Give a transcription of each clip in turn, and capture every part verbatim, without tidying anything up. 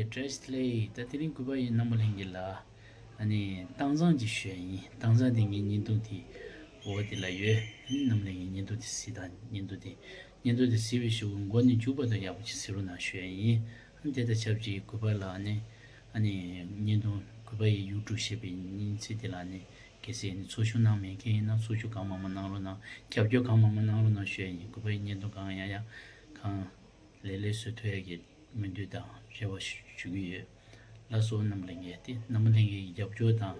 བཀྲ་ཤིས་བདེ་ལེགས། ད་དེ་རིང་གུས་པ་ཡིས་རྣམ་པ་ལྷན་རྒྱས་ལ་ཨ་ནི་ཏང་ཙང་ཅིག་ཞུ་ཡ་ཡིན། ཏང་ཙང་དེ་ངའི་བརྙན་ཐུང་དེ་འོ་དེ་ལ་ཡོད། ཨ་ནི་རྣམ་པ་ལྷན་རྒྱས་བརྙན་ཐུང་དེ་གཟིགས་དང་། བརྙན་ཐུང་དེ་བརྙན་ཐུང་དེ་གཟིགས་པའི་གཞུག་གུ་མགོ་ནས་མཇུག་བར་དུ་ཡག་པོ་ཅིག་གཟིགས་རོགས་གནང་ཞུ་ཡ་ཡིན། ཨ་ནི་དེ་དང་ཆབས་ཅིག་གུས་པ་ལ་ཨ་ནི་ཨ་ནི་བརྙན་ཐུང་གུས་པ་ཡི་ཡུ་ཊུབ་ཞེས་པའི་མིང་ཚིག་དེ་ལ་ཨ་ནི་གལ་སྲིད་ཨ་ནི་ཚོགས་ཞུགས་གནང་མེད་མཁན་ཡིན་ན་ཚོགས་ཞུགས་གང་མང་མང་གནང་རོགས་གནང་། རྒྱབ་སྐྱོར་གང་མང་མང་གནང་རོགས་གནང་ཞུ་ཡ་ཡིན། གུས་པ་ཡི་བརྙན་ཐུང་གང་ཡང་ཡང་གང་ལས་ལས་བཟོ་ཐུབ་ཡ་གི་སྨོན་འདུན་དང་རེ་བ་ཞུ་གི་ཡོད། ལགས་སོ། རྣམ་པ་ལྷན་རྒྱས་དེ་རྣམ་པ་ལྷན་རྒྱས་ཀྱི་རྒྱབ་སྐྱོར་དང་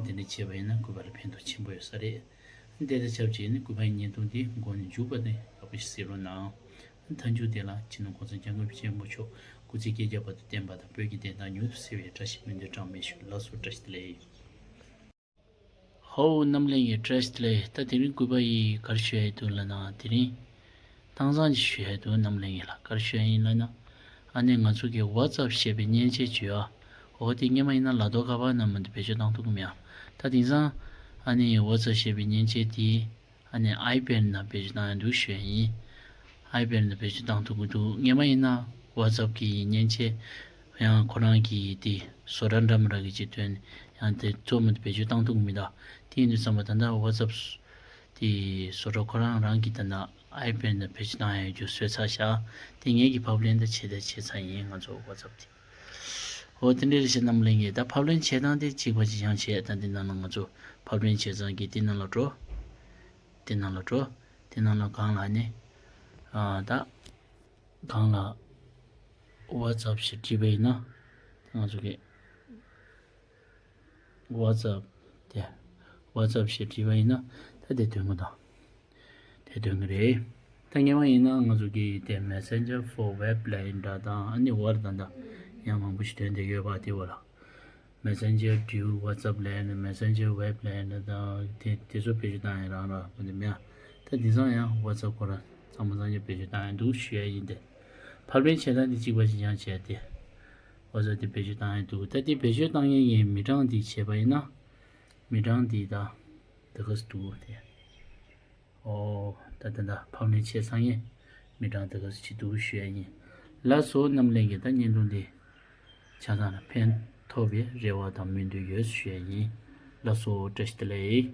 དེ་འདྲ་བྱས་པ་ཡིན་ན་གུས་པ་ལ་ཕན་ཐོགས་ཆེན་པོ་ཡོད་ས་རེད། དེ་དང་ཆབས་ཅིག་ནི་གུས་པ་ཡི་བརྙན་ཐུང་འདི་མགོ་ནས་མཇུག་བར་དུ་ཡག་པོ་ཞིག་གཟིགས་རོགས་གནང་། མཐའ་མཇུག་དེ་ལ་སྤྱི་ནོར་གོང་ས་སྐྱབས་མགོན་ཆེན་པོ་མཆོག་སྐུ་ཚེ་བསྐལ་བརྒྱ་བར་དུ་བརྟན་པ་དང་བོད་ཀྱི་བདེན་མཐའ་མྱུར་དུ་གསལ་བའི་བཀྲ་ཤིས་སྨོན་འདུན་གྲངས་མེད་ཞུ། ལགས་སོ། བཀྲ་ཤིས་བདེ་ལེགས། ཧོ། རྣམ་པ་ལྷན་རྒྱས་བཀྲ་ཤིས་བདེ་ལེགས། ད་དེ་རིང་གུས་པ་ཡིས་ག་རེ་ཞུ་ཡ་ཡོད་འདུག་ལབ་ན། དེ་རིང་ཏང་ཙང་ཅིག་ཞུ་ཡ་ཡོད་འདུག། རྣམ་པ་ལྷན་རྒྱས་ལ་ག་རེ་ཞུ་ཡ་ཡིན་ལབ་ན། ཨ་ནི་ང་ཚོ་གི་ཝ་ཙབ་ཞེས་པའི་མཉེན་ཆས་ཅིག་ཡོད། འོ་དེ་སྔོན་མ་ཡིན་ན་ལག་ཐོག་ཁ་པར་ནང་མ་གཏོགས་བེད་སྤྱོད་བཏང་ཐུབ་ཀྱི་མེད། ད་དེང་སང་ཨ་ནི་ཝ་ཙབ་ཞེས་པའི་མཉེན་ཆས་དེ་ཨ་ནི་ཨའི་པེཌ་ནང་བེད་སྤྱོད་བཏང་ཡ་འདུག་ཞུ་ཡ་ཡིན། ཨའི་པེཌ་ནང་བེད་སྤྱོད་བཏང་ཐུབ་ཀྱི་འདུག། སྔོན་མ་ཡིན་ན་ཝ་ཙབ་གི་མཉེན་ཆས་ཡང་ཁོ་རང་གི་དེ་བཟོ་གྲྭ་འདྲ་མི་འདྲ་གི་ཅིག་ཐོན་ཡང་དེ་ཚོ་མ་གཏོགས་བེད་སྤྱོད་བཏང་ཐུབ་ཀྱི་མི་འདུག། དེ་ཡིན་དུས་ཙམ་པ་ད་ལྟ་ཝ་ཙབ་དེ་བཟོ་གྲྭ་ཁོ་རང་རང་གི་ད་ལྟ་ཨའི་པེཌ་ནང་བེད་སྤྱོད་བཏང་ཡ་རྒྱུ་བཟོས་ཚར་ཤག། དེ་ངེད་ཀྱི་ཕབ་ལེན་ད་བྱས་ད་བྱས་ཚར་ཡིན། ང་ཚོ་ཝ་ཙབ་དེ། འོ་དེ་འདྲ་རེད་ཤག། རྣམ་པ་ལྷན་རྒྱས། ད་ཕབ་ལེན་བྱེད་སྟངས་དེ་གཅིག་པ་གཅིག་རྐྱང་བྱས། ད་འདི་ནང་ལ་ང་ཚོ་ཕབ་ལེན་བྱེད་སྟངས་ཀྱི་འདི་ནང་ལ་འགྲོ། འདི་ནང་ལ་འགྲོ། འདི་ནང་ལ་སྒང་ལ་ནི། ཨ་ད་སྒང་ལ་ཝ་ཙབ་ཞེས་བྲིས་པ་ཡིན་ན། ད་ང་ཚོ་གི་ཝ་ཙབ་དེ། ཝ་ཙབ་ཞེས་བྲིས་པ་ཡིན་ན་ད་དེ་ཐོན་གི་འདུག། དེ་ཐོན་གི་རེད། ད་སྔོན་མ་ཡིན་ན་ང་ཚོ་གི་དེ་Messenger for Web ལབ་ཡ་འདྲ་དང་། ཨ་ནི་ཝར་ཌི་དང་ད་ཡང་མང་པོ་ཞིག་ཐོན་བསྡད་ཡོད་པ། དེ་བ་ལ་Messenger to WhatsApp ལབ་ཡ་ནི་Messenger Web ལབ་ཡ་འདྲ་དང་དེ་དེ་ཚོ་བེད་སྤྱོད་བཏང་ཡ་རང་རང་པོ་འདི་མེད། ད་དེང་སང་ཡང་ཝ་ཙབ་ཁོ་རང་ཚང་མ་ཚང་མ་བེད་སྤྱོད་བཏང་ཡ་འདུག་ཞུ་ཡ་ཡིན་ཏེ། ཕབ་ལེན་བྱེད་སྟངས་དེ་གཅིག་པ་གཅིག་རྐྱང་བྱས་ཏེ་ཝ་ཙབ་དེ་བེད་སྤྱོད་བཏང་ཡ་འདུག། ད་དེ་བེད་སྤྱོད་བཏང་ཡ་ཡི་མི་གྲངས་དེ་བྱས་པ་ཡིན་ན། མི་གྲངས་འདི་ད་དེ་ག་སུ་འདུག་དེ། ཨོ། ད་ད་ད་ཕབ་ལེན་བྱས་ཚར་ཡིན། མི་གྲངས་དེ་ག་སུ་ཅིག་འདུག་ཞུ་ཡ་ཡིན། ལགས་སོ། རྣམ་པ་ལྷན་རྒྱས། ད་བརྙན་ཐུང་འདི་ཆ་ཚང་ལ་ཕན་ཐོགས་པའི་རེ་བ་དང་སྨོན་འདུན་ཡོད་ཞུ་ཡ་ཡིན། ལགས་སོ། བཀྲ་ཤིས་བདེ་ལེགས།